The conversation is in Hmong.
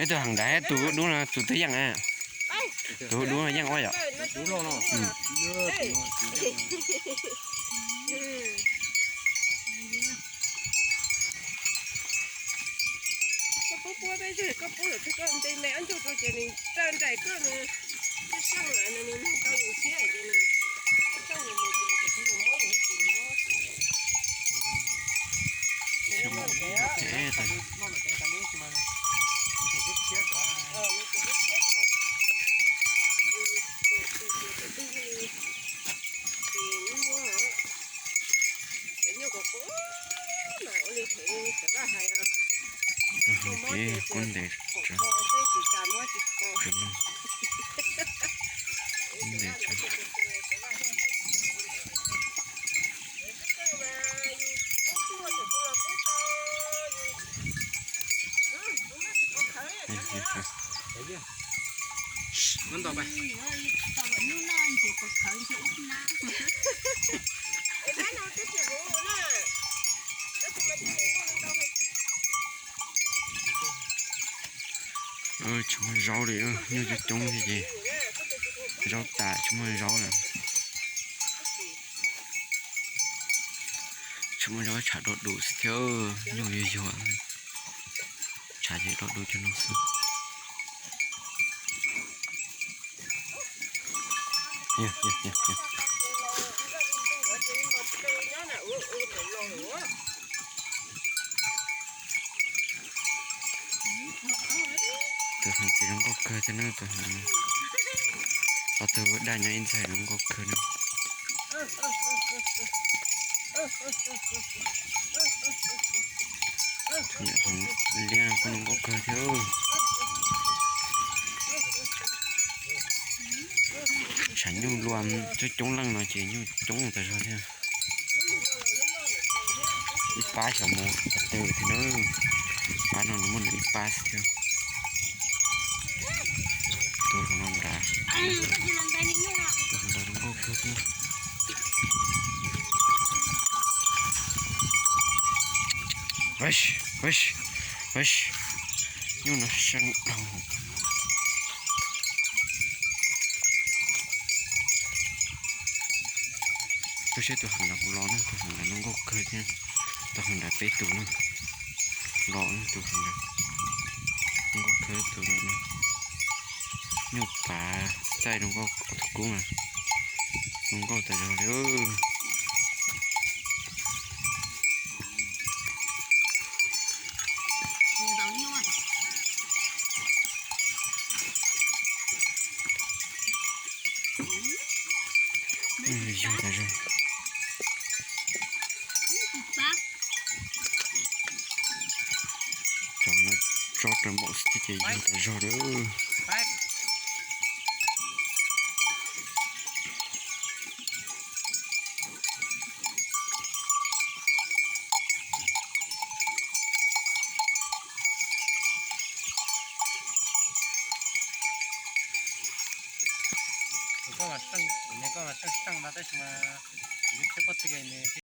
Ib tug heev ntawd, tus dub no tus twg yeej na? Tus dub no yeej ua yom? Koj pub pub peb zog, koj pub lawm txog koj nte me ob ncug rau ces nws tawm nraim koj nws, txaj seej lawm nws nug tau yus thiab ces nws txaj seej nws mus ces nws mob nws ib tsis mob. Tus heev ces kub ntes, kub ntes. Tsis muaj zaub li, nyuj coob coob thiab ces zaub tas tsis muaj zaub lawm. Tsis muaj zaub tshav dua dus xwb thiab, nyuj yuag yuag, tshav ces dua dus cov no xwb. Tus heev ces zoo nkauj kawg thiab na, tus heev no. Ob tug daj nyob ib ntxhais zoo nkauj kawg na. Tus heev liab no kuj zoo nkauj kawg thiab. Tshav nyuj luaj coob coob leej no ces nyuj coob tas zog thiab. Ib pab xyov mus qhov twg thiab na. Pab no nws muaj nws ib pab xwb thiab. Tus hauv no nrad, tus hauv nrad zoo nkauj kawg thiab. Nyuj no seej dhau. Tus seb tus heev nrad puas los na, tus heev nrad zoo nkauj kawg thiab. Tus heev nrad peb tus na, los na tus heev nrad. Zoo nkauj kawg tus no. Nyuj pav txaij zoo nkauj, ob tug kub mas zoo nkauj tas zog li. Yug tas zog. Cov no tsob raws npaum xwb thiab ces yug tas zog li. Koj mas seej, kuv nyiam koj mas seej seej no tab sis mas kuv twb tsis paub tias nws